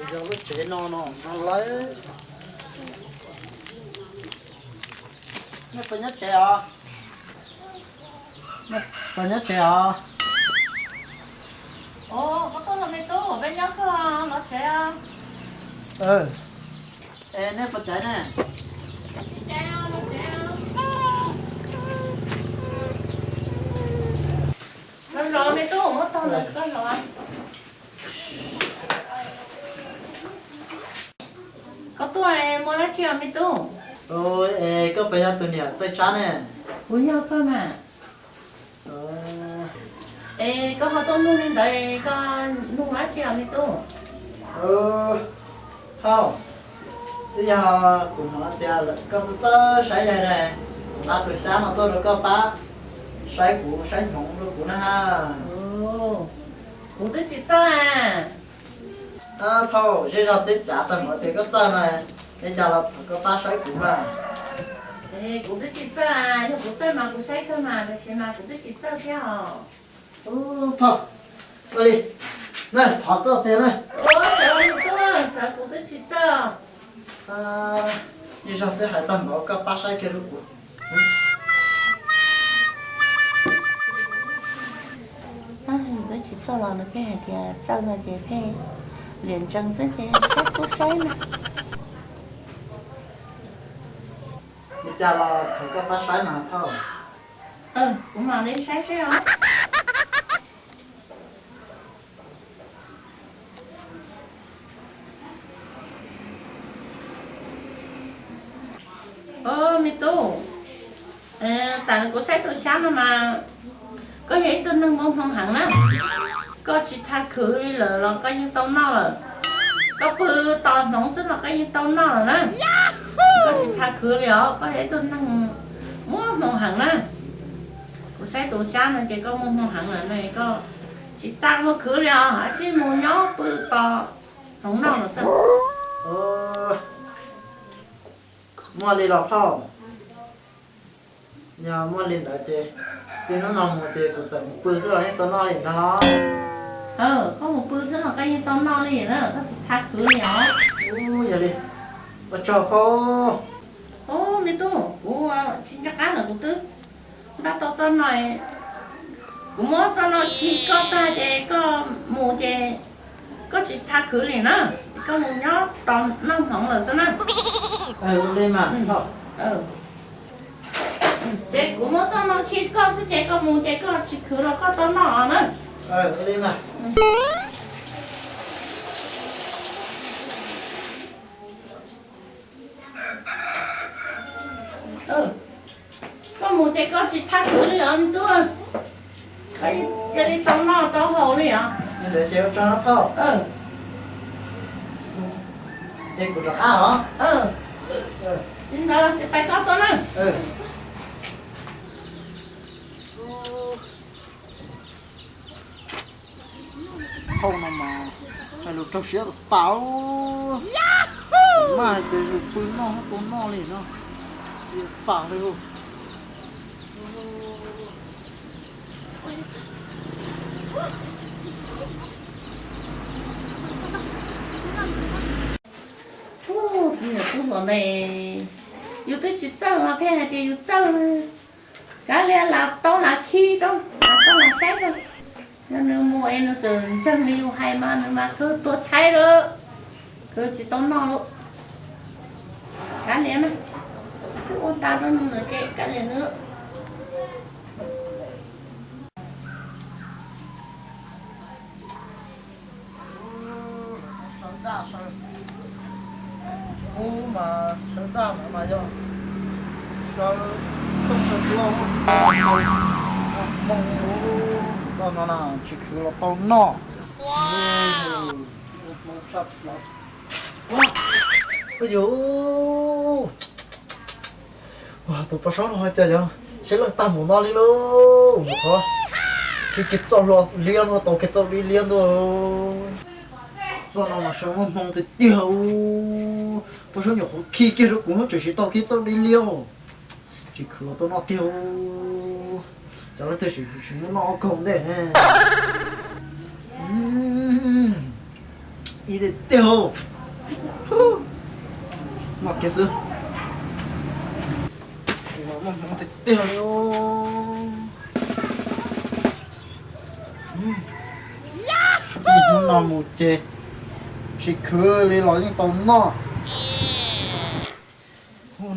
Yog lub tsev no no no lawm. Nej puas nyob tsev os? Nej puas nyob tsev os? Ua, koj tuaj los me tub, peb nyob koj los tsev os. Es nej puas caiv ne? Los los me tub, muab tog ntawd koj los. Koj tuaj muaj dab tsi os me tub? Es koj puas yog tus niam Txawj Tsab ne? Kuv yog koj mas. Es koj ho tuaj nug li ntawd, koj nug dab tsi os me tub? Phauj, twb yog kuv hnov tias koj txawj txawj saib yawg ne, kuv nqa tus xyab no tuaj rau koj pab saib kuv, saib hmoov rau kuv na. Kuv twb tsis txawj a. Phauj, zej zog twb cav tag npaum tias koj txawj no, li cas los thov koj pab saib kuv mas. Kuv twb tsis txawj a, yog kuv txawj mas kuv saib kawg mas, tab sis mas kuv twb tsis txawj thiab os. Phauj, ua li, na thov koj tiag na. Sawv kuv twb tsis txawj. Zej zog twb hais tag npaum koj pab saib kiag rau kuv. Twb tsis txawj los nws pheej hais tias txawj no ces pheej liam ntsees xwb ces saib kuj saib mas. Li cas los thov koj pab saib mas phauj. Kuv mam li saib seb os. Me tub, tam kuv saib tus xyab no mas koj yog ib tug neeg muaj hmoo heev na. Koj tsis tha khwv li lawm los koj yeej tau noj lawm. Koj pw tos hmoov xwb los koj yeej tau noj lawm na. Koj tsis tha khwv li os, koj yog ib tug neeg muaj hmoo heev na. Kuv saib tus xyab no ces koj muaj hmoo heev lawm no, koj tsis tas mus khwv li os, tsij mus nyob pw tos hmoov noj lawm xwb. Muaj li los phauj? Yog muaj li ntawd ces txij hnub no mus ces kuv txawm mus pw xwb los yeej tau noj li ntag los? Koj mus pw xwb los koj yeej tau noj li na, koj tsis tha khwv li os. Yog li, ua tsaug phauj. Me tub, kuv tsis nco qab lawm, kuv twb npaj tau txoj no, kuv muab txoj no khi koj tag ces koj mus ces koj tsis tha khwv li na, koj mus nyob tos noj hmoov lawm xwb na. Li mas phauj. Ces kuv muab txoj no khi koj xwb ces koj mus ces koj tsis khwv los koj tau noj na. Li mas. Koj mus ces koj tsis tha khwv li os me tub. Koj cia li tau noj tau haus li os. Li ntawd ces ua tsaug na phauj. Ces kuv rov qab os. Li ntawd ces pais koj tuaj na. Phauj no mas hais lus raug siab tas tas. Maj hais tias yus pw noj tau noj li no, tas li. Kuv niam tub hluas ne, yus twb tsis txawj los pheej hais tias yus txawj. Kav liam, lam tau lam khi rau, lam tau lam saib rau. Yog nws mus es nws txawm ntseeg li yus hais mas nws mas kawg tuag tshaib lawm, kawg tsis tau noj lawm. Kav liam mas, kuv ua tas rau nws lawm ces kav liam nws. Sawv daj sawv, kuv mas sawv daj ntawd mas yog sawv tooj sawv hluas, hmoo txoj no na tsis khwv los tau noj. Hmoo tshaj plaws. Ua, tus poj saub no cas yog siab leej tag mus no li lauj. Mus qhov khi kiag txoj hlua liab no tau kiag txoj liab liab ntua. Txoj no mas sawv muaj hmoo tiag tiag. Poj saub nyuam qhuav khi kiag rau kuv tseem tsis tau kiag txoj liab liab. Tsis khwv los tau noj tiag. Cov leej twg tsis muab noj ob kaug ntej ne. Ib Tiag tiag, noj kiag xwb. Tiag tiag li. Txij hnub no mus ces tsis khwv li los yeej tau noj.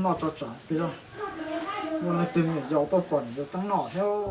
Noj tso tsam plig, muaj leej twg me nyuam yaus tuaj pom niam yau txeeb noj thiab.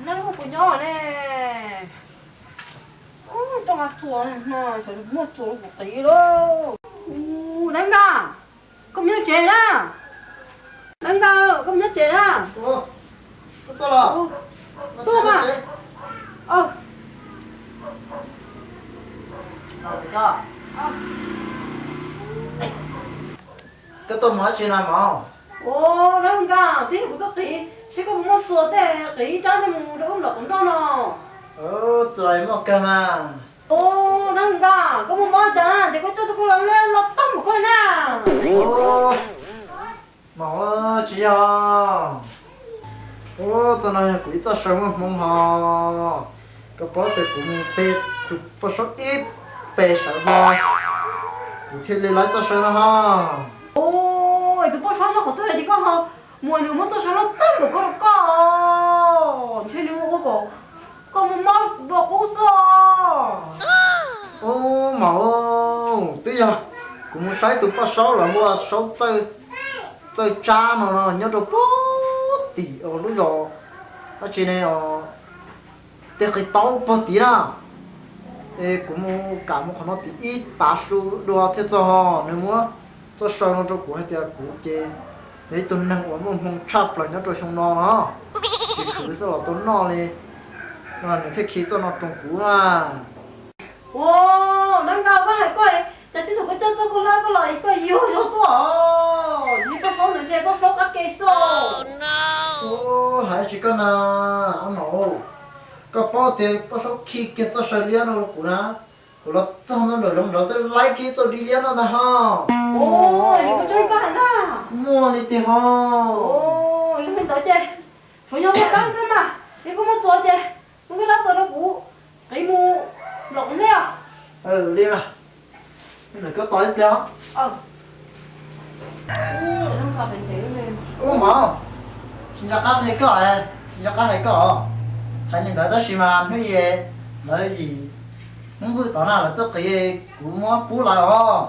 Neb puas nyob ne? Coj nqa txuas no, muaj txuas kuv qiv lauj. Dab Nkaj, koj mus nyob tsev na. Dab Nkaj, koj mus nyob tsev na. Tuaj mas. Koj tuaj mus dab tsi na mog? Ua, Dab Nkaj, twb yog kuv tuaj qiv seb koj puas muaj txuas tej, qiv ib rab coj mus rau wb nplom qhov noj no. Txuas muaj kawg mas. Ua, Dab Nkaj, koj muaj mob cas na ces koj coj tuaj kuv los, los tag npaum koj na. Mas tsis yog. Ua, txoj no yog kuv ib txoj saw muaj hmoo hos. Koj paub tias kuv mus pe tus poj saub ib pes sawv hlo, kuv thiaj li laib txoj saw no hos. Ua, es tus poj saub nyob qhov twg ces koj ho mus nws muab txoj saw loj tag npaum koj rau koj, ntshe nws ua kom koj muaj mob dua qub xwb. Ua, mas twb yog kuv mus saib tus poj saub los hu ua Saub Txawj Tsab no no nyob rau puag tim lub zos dab tsi ne, tej qis taub puag tid na. Es kuv mus kam mus qhov no tim ib tav su dua thiaj txog, nws muab txoj saw no rau kuv hais tias kuv ces yog ib tug neeg uas muaj hmoo tshaj plaws nyob rau xyoo no no, tsis khwv xwb los tau noj li no, nws thiaj khi txoj no rau kuv na. Ua, Dab Nkaj, koj hais koj, cas txij thaum koj coj txoj koj lab koj los es koj yuag zog tuaj os, nws poj saub ntawd ntshe poj saub qab ke xwb. Ua, hais tsis koj na, ab maum, koj paub tias poj saub khi kiag txoj saw liab no rau kuv na, kuv los txog ntawm nraum zoov nrad xwb laib kiag txoj di liab no ntag ho. Ua, koj tso koj hais ntag. Muaj li tiag ho. Yog li ntawd ces tshuav yog koj kab xwb mas, yog koj muaj txuas ces muab koj lab txuas rau kuv qiv mus nplom qhov neb os. Li mas, ntawm koj tos ib pliag. Ua, mas tsis nco qab hais koj, tsis nco qab hais koj os. Hais li ntawd tab sis mas hnub ib lawv yim Hmoob Vwj tod na lawv tuaj qiv, kuv muab pub lawv os,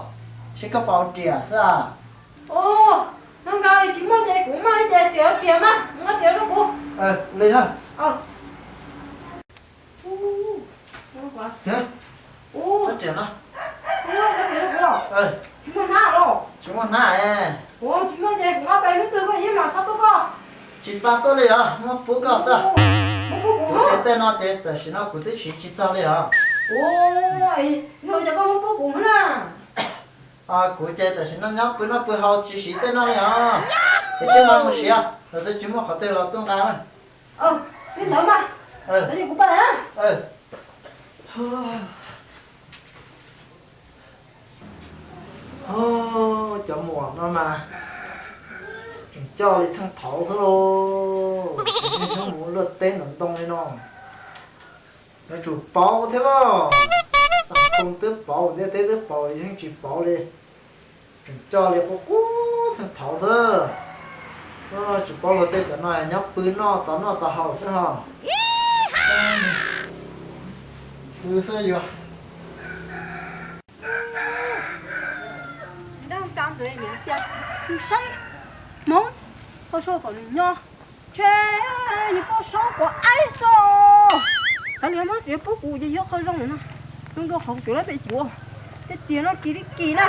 seb koj puas ua riam xwb. Ua, Dab Nkaj, tsis muaj ces kuv maj ib ce riam, riam mas nqa riam rau kuv. Li na. Tsis muaj hnab los? Tsis muaj hnab. Ua, tsis muaj ces kuv nqa pem hnub twg koj yeej mam xa tuaj koj. Tsis xa tuaj li os, muab pub koj xwb. Kuv cais tej no ces tam sim no kuv twb siv tsis txog li os. Ua, yog cas koj muab pub kuv na? Kuv ces tam sim no nyob pw noj pw haus tsis siv tej no li os. Ces tsij nqa mus siv, lawv twb tsis muaj qhov twg los tuaj nqa na. Li ntawd mas, kuv pab na. Cov muam no mas tseem coj li txheej thaud xwb lauj, tseem mus luaj teb ntawm ntoo li no. Yuav tsum pauv thiab lauj, xeem Phoo twb pauv, ntiaj teb twb pauv, yeej tsis pauv li. Tseem coj li qub qub txheej thaud xwb. Tsis paub luag tej cov no nyob pw noj tau noj tau haus xwb ho. Pw xwb yuav. Dab Nkaj ntawd nws tias nws saib Hmoob Poj Saub tom nws nyob, ntshe nws Poj Saub quav aib xwb. Kav liam Hmoob Yuav pub kuv ces yuav qhov zoo no, zoo dua qhov kuv cov lab pem cuav, tej tiag no kis li kis na.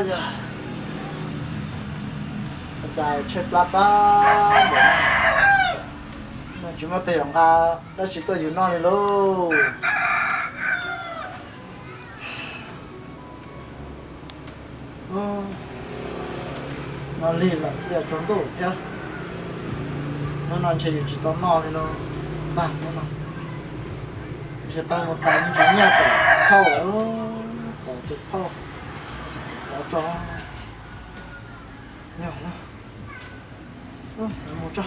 Yog, cas tshaib plab tag npaum no, tsis muaj tej yam nqa dab tsi tuaj yug noj li lauj. Noj lig lawm thiaj tsaus ntuj thiab. Hnub no ntshe yus tsis tau noj li lauj. Ntag, hnub no ntshe tau mus txais me ntsis nyiaj tom phauj, tom tus phauj, tom tso. Yog, mus tso.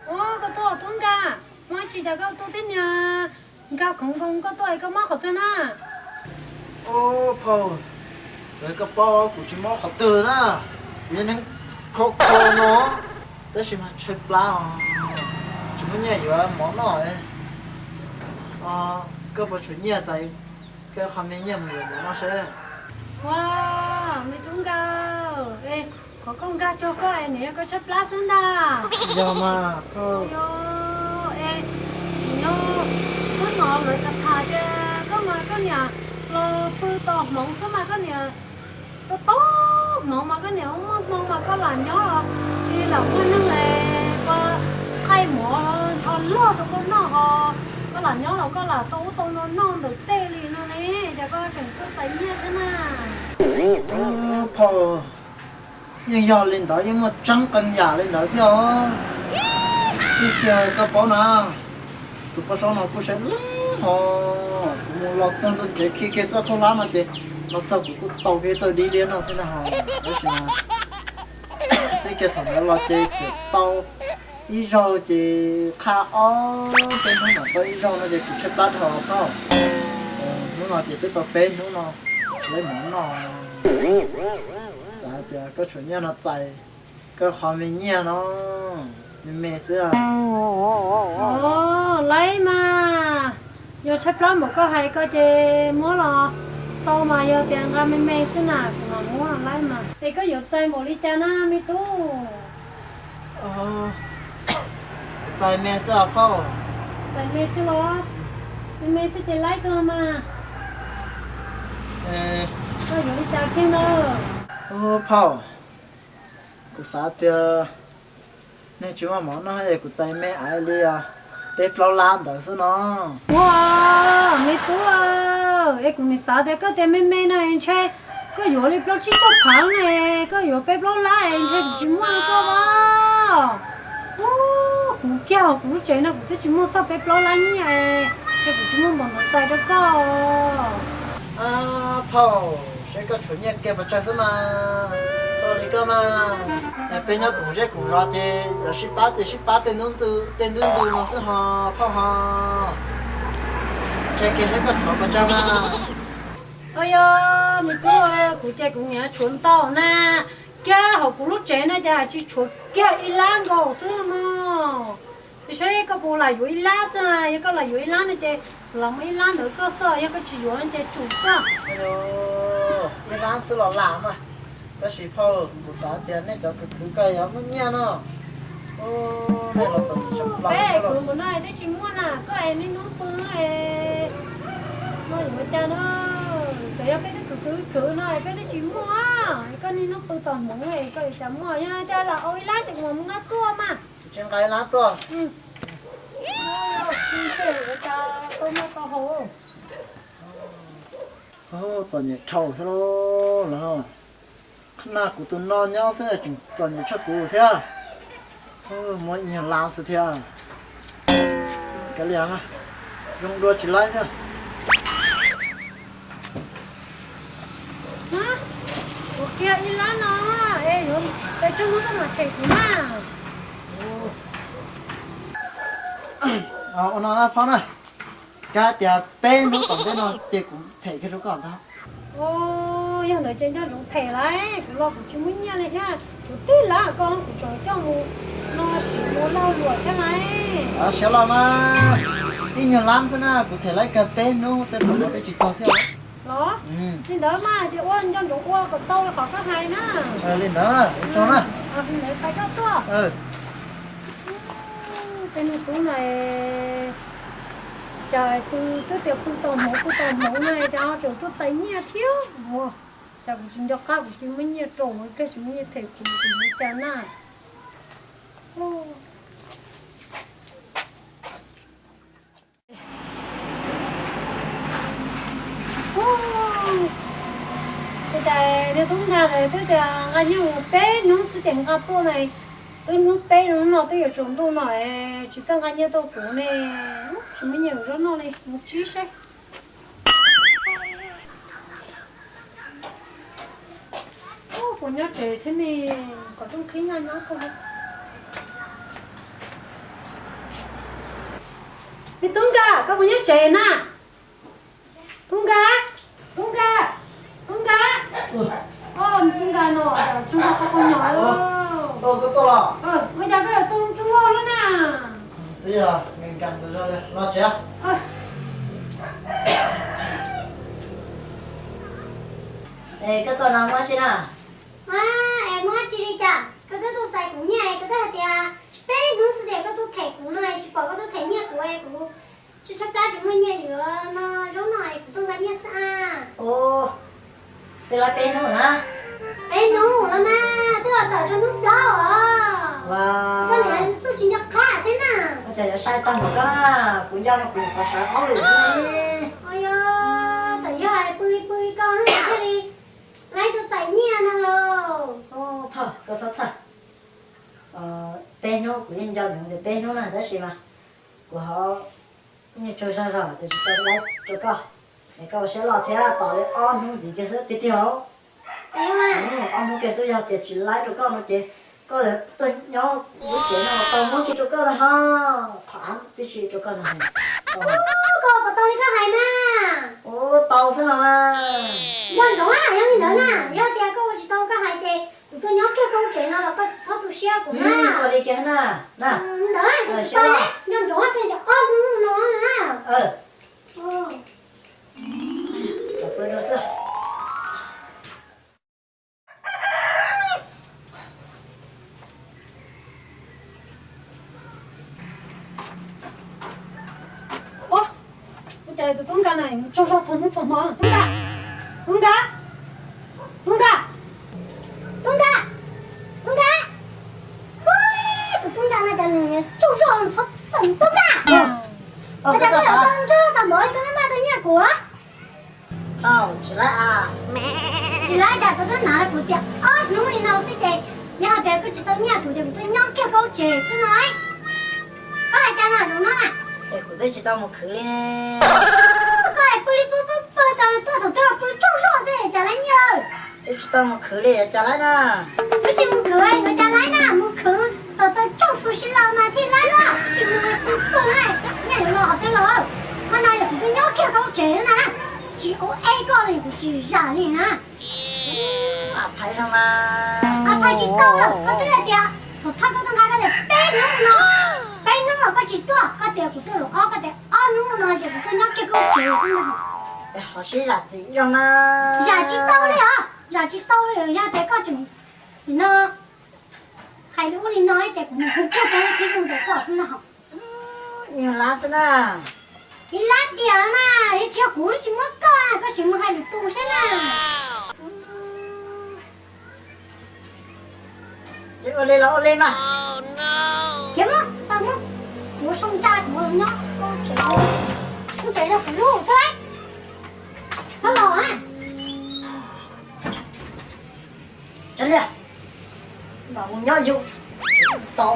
Ua, koj tuaj tub nkauj, muaj tsis tas koj tuaj tib niag nkag khoov nkoos koj tuaj es koj mob qhov twg na? Ub, phauj, koj paub kuv tsis mob qhov twg na, kuv yog neeg khov kho no, tab sis mas tshaib plab os, tsis muaj nyiaj yuav mov noj. Koj puas tshuav nyiaj txais koj qho me nyiaj mus yuav mov noj seb? Ua, me tub nkauj, es qhov koj nkag cuag koj es nws yog koj tshaib plab xwb ntag. Yog mas. Yog, es nyob, koj hnov lawv tham tham tias koj mas koj niam los pw tos hmoov xwb mas koj niam, tos tos hmoov mas koj niam muaj hmoo mas koj lam nyob los, lam muaj neeg es ua qaij mov ntsho loj rau koj noj ho, koj lam nyob los koj lam tau ub tau no noj ntawm tej li no ne, cas koj tseem tuaj txais nyiaj thiab na? Phauj, yeej yog li ntawd, yeej muaj tseeb qee yam li ntawd thiab os. Txij kiag koj paub na, tus poj saub no kuj saib leeb ho, kuv mus los txog ntua tsev khi kiag txoj khaub hlab no ces los txog kuv kuj tau kiag txoj dib liab no thiab ntag ho. Tab sis mas txij kiag thaum ntawd los ces tseem tau ib zaug ces qhab ob peb hnub mam tau ib zaug no ces kuv tshaib plab dhau phauj. Hnub no ces twb tau peb hnub no, lawv mam noj. Xav tias koj tshuav nyiaj no txais koj qhov me nyiaj no me me xwb. Laib mas, yog tshaib plab npaum koj hais ko ces muab los tau mas, yog tias nqa me me xwb na kuv mam muab laib mas. Es koj yuav txais npaum li cas na me tub? Txais me xwb os phauj. Txais me xwb los? Me me xwb ces laib kawg mas. Koj yuav li cas kiag na? Phauj, kuv xav tias nej tsis muaj mov noj es kuv txais me aiv li peb plaub lab ntawd xwb no. Ua, me tub, es kuv nim xav tias koj tias me me no ntshe koj yuav li plaub tsib caug phav ne, koj yuav peb plaub lab es ntshe kuv tsis muaj li koj os. Kuv kiag kuv lub tsev no kuv twb tsis muaj txog peb plaub lab nyiaj, ntshe kuv tsis muaj npaum ntawd txais rau koj. Phauj, seb koj tshuav nyiaj kiag pes tsawg xwb mas, txhob li koj mas. Peb nyob koom zej koom zos ces yog sib pab ces sib pab tej ntub ntws no xwb ho phauj ho. Qhia kiag seb koj tshuav pes tsawg mas. Yog me tub, kuv ces kuv niam tshuav ntau na, kiag hauv kuv lub tsev no ces tsis tshuav kiag ib lab nkaus xwb mog. Ces saib koj puas lam yuav ib lab xwb, yog koj lam yuav ib lab no ces los muaj ib lab ntawd koj xwb, yog koj tsis yuav no ces tsum xwb. Ib lab xwb los lam mas, tab sis phauj, kuv xav tias nej cov khwv khwv ko yuav muaj nyiaj no. Peb khwv npaum no twb tsis muaj na, koj es niaj hnub pw no yuav ua cas no? Txawm yog peb twb khwv khwv khwv no peb twb tsis muaj, koj niaj hnub pw tos hmoov koj yuav cas muaj? Yog cas los au ib lab ces kuv mam mus nqa tuaj mas. Tsis nqa ib lab tuaj. Txom nyem dhau thiab los, qhab na kuv tus no nyob xwb tseem txom nyem tshaj kuv thiab. Muab ib nyuag lab xwb thiab. Kav liam, zoo dua tsis laib thiab. Kuv kiag ib lab no, es yuav pes tsawg hnub koj mam them kuv na. Ua no na Phob na, kab tias peb hnub tom ntej no ces kuv them kiag rau koj ntag. Yog ntawd ces nco ntsoov them lauj, kuv los kuv tsis muaj nyiaj li thiab, kuv tib lab koj kuv tseem coj mus no sim mus lag luam thiab lauj. Siab los mas, ib nyuag lab xwb na, kuv them lawv kawg peb hnub tej thaum no twb tsis txog thiab. Los li ntawd mas ces ua nco ntsoov ua kom tau li qhov koj hais na. Li ntawd, ua tsaug na. Ntawd pais koj tuaj. Tej niag tub no cas pw twb tias pw tau hmoov pw tau hmoov na cas tseem tuaj txais nyiaj thiab. Cas kuv tsis nco qab kuv cia muab nyiaj rau ua pliag tsis muaj nyiaj them kuv tsis ua cas na. Ua cas niag tub nqa ntawd twb tias nqa nyiaj mus peb hnub xwb ces nqa tuaj na, twb hnub peb hnub no twb yuav tsaus ntuj no tsis txawj nqa nyiaj tuaj kuv ne. Tsis muaj nyiaj zaub noj li, mus tsib seb. Puas nyob tsev thiab ne, kom rooj qhib nyob nyob kawg. Me tub Nkas, koj puas nyob tsev na? Tub Nkas, tub Nkas, tub Nkas. Tub Nkas no tsuas yog qhov nyuam. Ua cas koj yuav tu tsuas loj lawm na? Twb yog me nkas tus zog li, los tsev. Es koj tuaj no muaj dab tsi na? Es muaj dab tsi li cas? Koj twb tuaj txais kuv nyiaj, koj twb hais tias peb hnub xwb ces koj tuaj them kuv no, tsis pom koj tuaj them nyiaj kuv, kuv tsis tshaib plab tsis muaj nyiaj yuav no zaub no, kuv tuaj nqa nyiaj xwb a. Ua, twb lawm peb hnub na. Peb hnub los mas twb los tawm rau hnub plaub os. Koj niam txuj tsis nco qab thiab na. Ua cas yuav sai tag npaum koj na, kuv nco mas kuv nyuam qhuav sawv ob lwm xwb ne. Yog, txawm yog hais pw li pw li koj thiaj li laib tuaj txais nyiaj no lauj. Phauj, koj txhob txhawj. Peb hnub kuv yeej nco ntsoov tias peb hnub na tab sis mas kuv ho ib nyuag tsaug zog zog ces tsis tau laib rau koj. Es koj ua siab loj thiab, tos li ob hnub ntxiv kiag xwb tiag tiag os. Ob hnub kiag xwb yog tias tsis laib rau koj no ces koj tuaj nyob lub tsev no tau muab kiag rau koj ntag ho. Thov tib si rau koj ntag. Koj puas tau li koj hais na? Ua tau xwb no mas. Nco ntsoov yog li ntawd na, yog tias koj ua tsis tau koj hais ces kuv tuaj nyob kiag koj lub tsev no los koj tsis txhob tu siab kuv na. Ua li kiag na. Ntawd, nco ntsoov tias ob hnub no na. Ua cas tus tub Nkas no mus tsaug zog txhua hnub txhua hmo? Tub Nkas, tub Nkas, tub Nkas, tub Nkas, tub Nkas. Tus tub Nkas no cas nws tsaug zog txhua txhua, tub Nkas. Ua cas koj yuav tau tsaug zog tau npaum li koj twb npaj tau nyiaj kuv? Tsis laib, tsis laib cas koj twb hnav kuv tias ob hnub li no xwb ces yog hais tias koj tsis tau nyiaj kuv ces kuv tuaj nyob kiag koj lub tsev xwb no. Koj hais cas mas zaum no na? Es kuv twb tsis tau mus khwv li ne. Koj hais pw li pw pw pw tau tuaj thaum twg los pw tsaug zog xwb cas laib nyiaj. Twb tsis tau mus khwv li cas laib na. Twb tsis mus khwv yuav cas laib na, mus khwv tau tau tsaug fwj sib law mas thiaj laib na, tsis mus pw pw na, nyiaj yuav los qhov twg los. Hmo no yog kuv tuaj nyob kiag koj lub tsev na, tsis ua e koj li kuv tsis zam li na. Phais zog mas. Phais tsis tau, koj twb hais tias thaum thawj koj tuaj nqa koj tias peb hnub no, peb hnub los koj tsis tuaj, koj tias kuv tuaj zaum ob, koj tias ob hnub no ces kuv tuaj nyob kiag koj lub tsev xwb ntag. Ho sib zam txim zog mas. Zam tsis tau li os, zam tsis tau li, yog tias koj tseem no hais li ua li no ces kuv mus hu kiag tau lub tsheb ntawm koj xwb na ho. Ib lab xwb na. Ib lab diam mas, tsis yog kuv tsis muab koj, koj sim mus hais lwm tus saib na. Ces ua li los ua li mas. Khiav mus, tau mus. Kuv soo ntsa kuv nyob koj tsev, koj tsev no kuv lub xwb. Koj los a. Tsav liaj, mam mus nyob yus tau,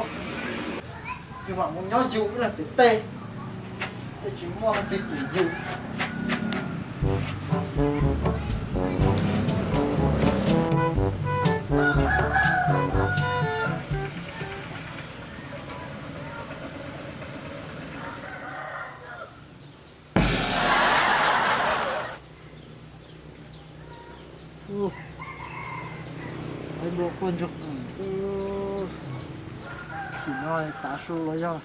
yus mam mus nyob yus ib leeg pem tej, tej tsis muaj leej twg cem yus. Ua ntsoog xwb, chim no tav su los yog,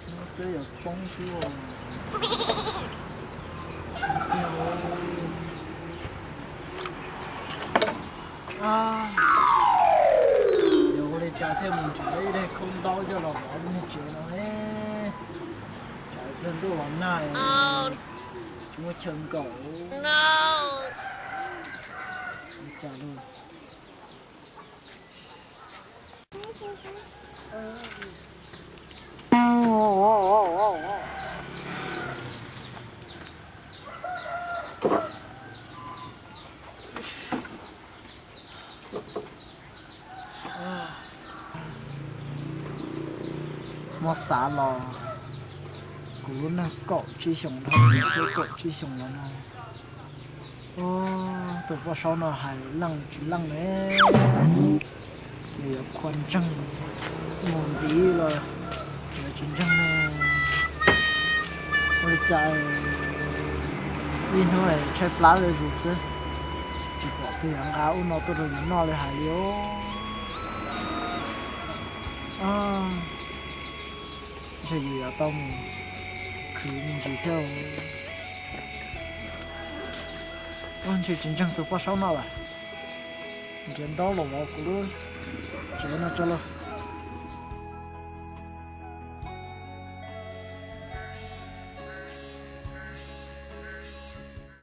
no peb yuav poob xwb. Yuav ua li cas thiaj mus nrhiav ib daig khaub ntaub coj los vov lub niag tsev no ne? Tsam pliag ntuj los nag, tsis muaj chaw nkaum. Ua cas lawm? Muab xav los kuv lub neej kaum tsib xyoos dhau, kaum tsib xyoos los no, tus poj saub no hais leej tsis leej ne. Nws yuav qhuas ntseeg mus ntxiv los yuav tsis ntseeg ne. Ua li cas ib hnub tshaib plab zuj zus xwb, tsis pom tus yuav nqa ub no tuaj rau yus noj li hais li os. Ntshe yus yuav tau mus khwv me ntsis thiab. Ntshe tsis ntseeg tus poj saub no lawm. Nrhiav ntaub los vov kuv lub tsev no tso lauj.